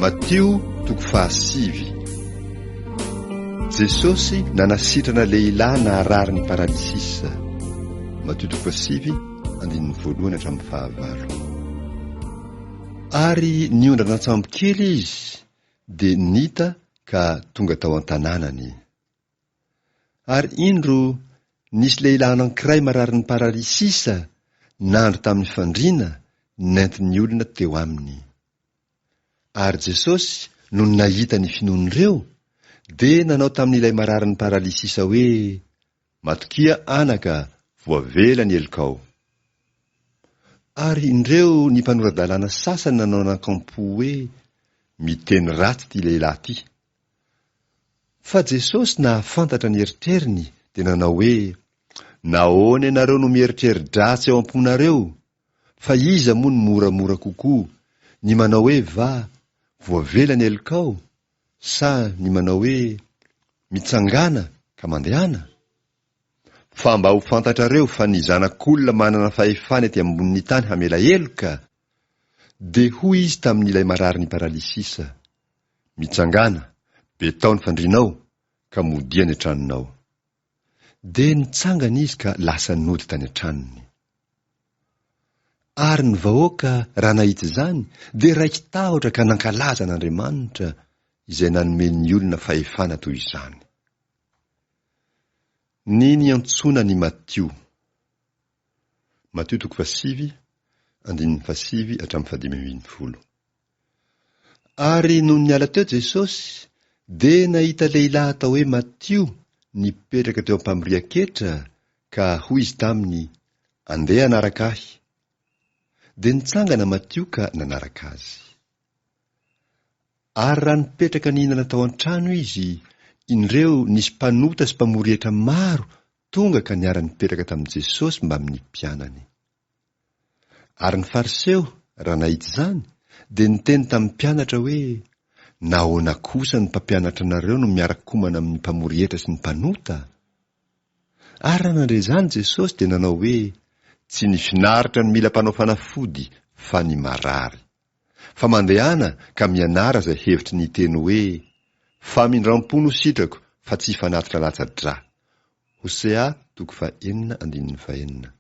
Matio toko fahasivy. Jesosy nanasitrana lehilahy naharary ny paralysisa. Matio toko fahasivy, andininy voalohany hatramin'ny fahavalo. Ary niondrana an-tsambo kely izy, dia nita ka tonga tao an-tanànany. Ary indro, nisy lehilahy anankiray mararin'ny paralysisa nandry tamin'ny fandriana nentin'ny olona teo aminy. Ary Jesosy, nony nahita ny finoan'ireo, dia nanao tamin'ilay mararin'ny paralysisa hoe, Matokia anaka, voavela ny helokao. Ary indreo ny mpanora-dalàna sasany nanao anakampo hoe, Miteny ratsy ity lehilahy ity. Fa Jesosy nahafantatra ny eritreriny dia nanao hoe, Nahoana ianareo no mieritreri-dratsy ao am-ponareo? Fa iza moa no moramora kokoa, ny manao hoe va, voavela ny helokao, sa ny manao hoe, mitsangàna ka mandehana? Fa mba ho fantatrareo fa ny Zanak'olona manana fahefana ety ambonin'ny tany hamela heloka, dia hoy izy tamin'ilay mararin'ny paralysisa, Mitsangàna, betao ny fandrianao, ka modia any an-tranonao. Dia nitsangana izy ka lasa nody tany an-tranony. Ary ny vahoaka, raha nahita izany, dia raiki-tahotra ka nankalaza an'Andriamanitra, izay nanome ny olona fahefana toy izany. Ny niantsoana an'i Matio. Matio toko fahasivy, andininy fahasivy hatramin'ny fahadimy ambin'ny folo. Ary nony niala teo Jesosy, dia nahita lehilahy atao hoe Matio nipetraka teo am-pamorian-ketra, ka hoy izy taminy, Andeha hanaraka ahy. Dia nitsangana Matio ka nanaraka azy. Ary raha nipetraka nihinana tao an-trano izy, indreo nisy mpanota sy mpamory hetra maro tonga ka niara-nipetraka tamin'i Jesosy mbamin'ny mpianany. Ary ny Fariseo, raha nahita izany, dia niteny tamin'ny mpianatra hoe, Nahoana kosa ny mpampianatra anareo no miara-komana amin'ny mpamory hetra sy ny mpanota? Ary raha nandre izany Jesosy dia nanao hoe, Tsy ny finaritra no mila mpanao fanafody, fa ny marary. Fa mandehana ka mianara izay hevitry ny teny hoe, Famindram-po no sitrako fa tsy fanatitra latsa-drà. Hosea toko fahenina andininy fahenina.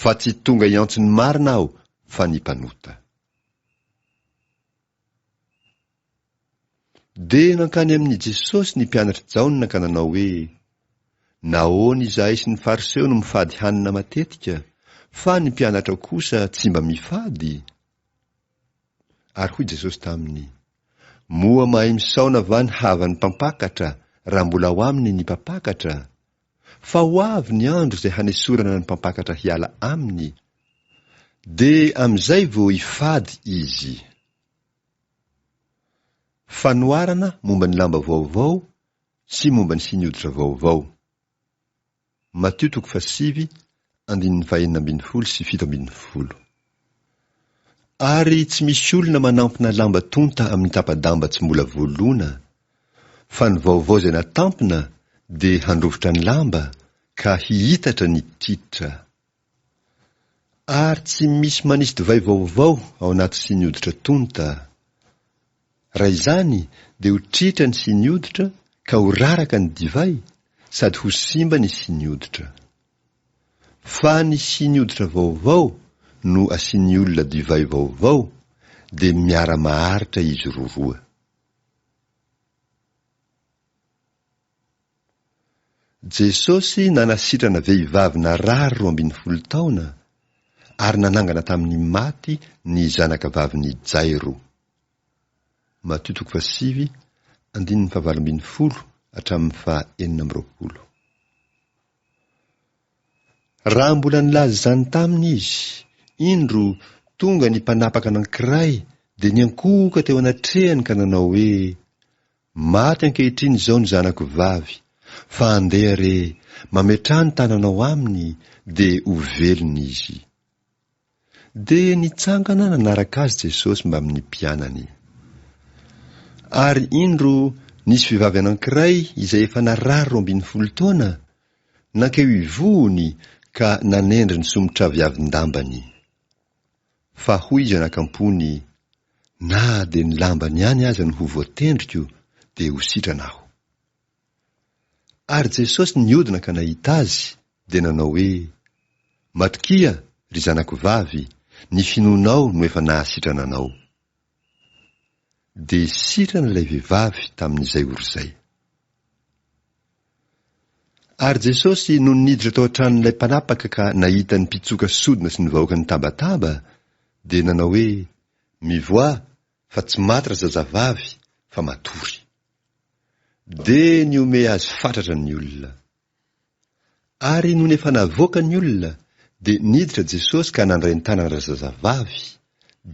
Fa tsy tonga hiantso ny marina aho fa ny mpanota. Dia nankany amin'i Jesosy ny mpianatr'i Jaona ka nanao hoe, Nahoana izahay sy ny Fariseo no mifady hanina matetika, fa ny mpianatrao kosa tsy mba mifady? Ary hoy Jesosy taminy, Moa mahay misaona va ny havan'ny mpampakatra raha mbola ao aminy ny mpampakatra? Fa ho avy ny andro izay hanesorana ny mpampakatra hiala aminy, dia amin'izay vao hifady izy. Fanoharana momba ny lamba vaovao sy momba ny siny hoditra vaovao. Matio toko fahasivy, andininy fahenina ambin'ny folo sy 17. Ary tsy misy olona manampina lamba tonta amin'ny tapa-damba tsy mbola voalona, fa ny vaovao izay natampina dia handrovitra ny lamba ka hihitatra ny titra. Ary tsy misy manisy divay vaovao ao anaty siny hoditra tonta. Raha izany dia ho tritra ny siny hoditra ka ho raraka ny divay sady ho simba ny siny hoditra. Fa ny siny hoditra vaovao no asian'ny olona divay vaovao dia miara-maharitra izy roroa. Jesosy nanasitrana vehivavy narary 12 taona ary nanangana tamin'ny maty ny zanakavavin'i Jairo. Matio toko fahasivy, andininy faha-18 hatramin'ny faha-26. Raha mbola nilaza izany taminy izy, indro, tonga ny mpanapaka anankiray dia niankohoka teo anatrehany ka nanao hoe, Maty ankehitriny izao ny zanako vavy, fa andeha re, mametraha ny tananao aminy, dia ho velona izy. Dia nitsangana nanaraka azy Jesosy mbamin'ny mpianany. Ary indro, nisy vehivavy anankiray izay efa narary 12 taona, nankeo ivohony ka nanendry ny somotraviavin-dambany. Fa hoy izy anakampony. Na dia ny lambany ihany aza no ho voatendriko, dia ho sitrana aho. Ary Jesosy nihodina ka nahita azy, dia nanao hoe, Matokia, ry zanako vavy, ny finoanao no efa nahasitrana anao. Dia sitrana ilay vehivavy tamin'izay ora izay. Ary Jesosy nony niditra tao an-tranon'ilay mpanapaka ka nahita ny mpitsoka sodina sy ny vahoaka nitabataba, dia nanao hoe, Mivoaha, fa tsy maty razazavavy, fa matory. Dia nihomehy azy fatratra ny olona. Ary nony efa navoaka ny olona, dia niditra Jesosy ka nandray ny tanan-drazazavavy,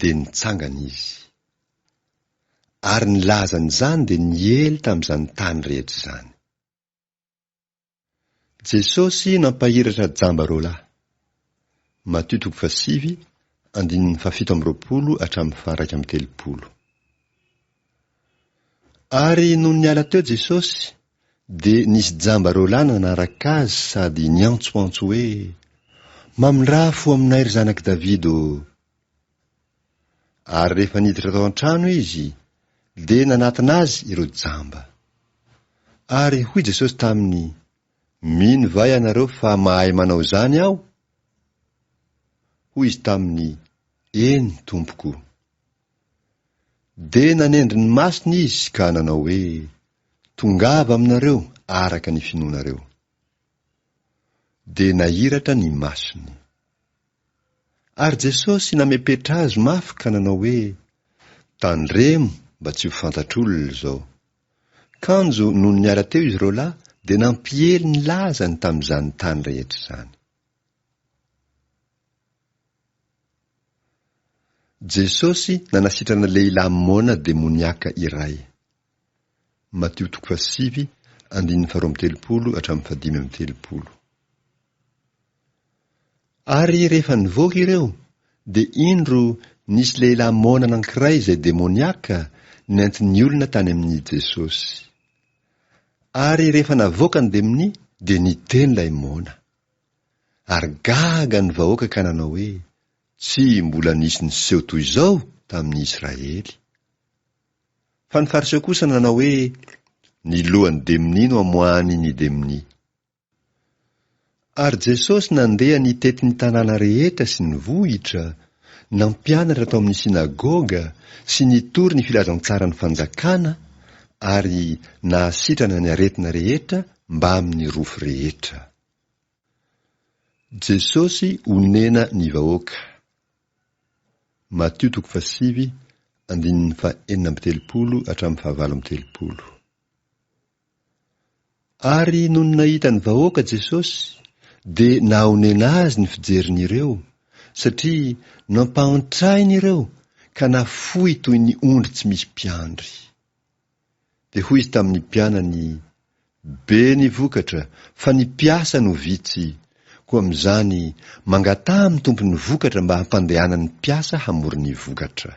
dia nitsangana izy. Ary ny lazan'izany dia niely tamin'izany tany rehetra izany. Jesosy nampahiratra jamba roalahy. Matio toko fahasivy, andininy fahafito amby roapolo hatramin'ny faha-iraika amby telopolo. Ary nony niala teo Jesosy, dia nisy jamba roalahy nanaraka Azy sady niantsoantso hoe, Mamindrà fo aminay, ry zanak'i Davida ô! Ary rehefa niditra tao an-trano Izy, dia nanatona Azy ireo jamba. Ary hoy Jesosy taminy, Mino va ianareo fa mahay manao izany Aho? Hoy izy taminy, Eny, Tompoko. Dia nanendry ny masony Izy ka nanao hoe, Tongava aminareo araka ny finoanareo. Dia nahiratra ny masony. Ary Jesosy namepetra azy mafy ka nanao hoe, Tandremo mba tsy ho fantatr'olona izao. Kanjo nony niala teo izy roalahy dia nampiely ny lazany tamin'izany tany rehetra izany. Jesosy nanasitrana lehilahy moana demoniaka iray. Matio toko fahasivy, andininy faharoa amby telopolo hatramin'ny fahadimy amby telopolo. Ary rehefa nivoaka ireo, dia indro nisy lehilahy moana anankiray izay demoniaka nentin'ny olona tany amin'i Jesosy. Ary rehefa navoaka ny demonia, dia niteny ilay moana. Ary gaga ny vahoaka ka nanao hoe, Tsy mbola nisy niseho toy izao tamin'ny Israely. Fa ny Fariseo kosa nanao hoe, Ny lohan'ny demonia no amoahany ny demonia. Ary Jesosy nandeha nitety ny tanàna rehetra sy ny vohitra, nampianatra tao amin'ny synagoga sy nitory ny filazantsaran'ny fanjakana ary nahasitrana ny aretina rehetra mbamin'ny rofy rehetra. Jesosy onena ny vahoaka. Matio toko fahasivy, andininy fahenina amby telopolo hatramin'ny fahavalo amby telopolo. Ary nony nahita ny vahoaka Jesosy, dia nahonena Azy ny fijeriny ireo, satria nampahantrainy ireo ka nafoy toy ny ondry tsy misy mpiandry. Dia hoy Izy tamin'ny mpianany, Be ny vokatra, fa ny mpiasa no vitsy, koa amin'izany mangataha amin'ny Tompon'ny vokatra mba hampandehanany mpiasa hamory ny vokatra.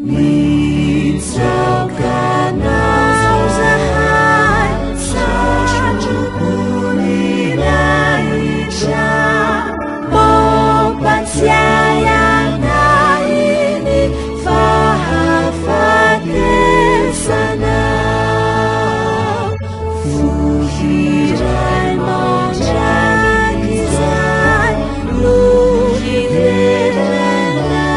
Mitsaoka anao zahay, satroboninahitra, mampatsiahy anay ny fahafatesanao. Fo iray mandrakizay no hiderana.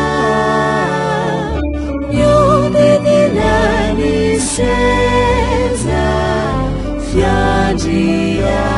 Mihodidina ny seza fiandriananao.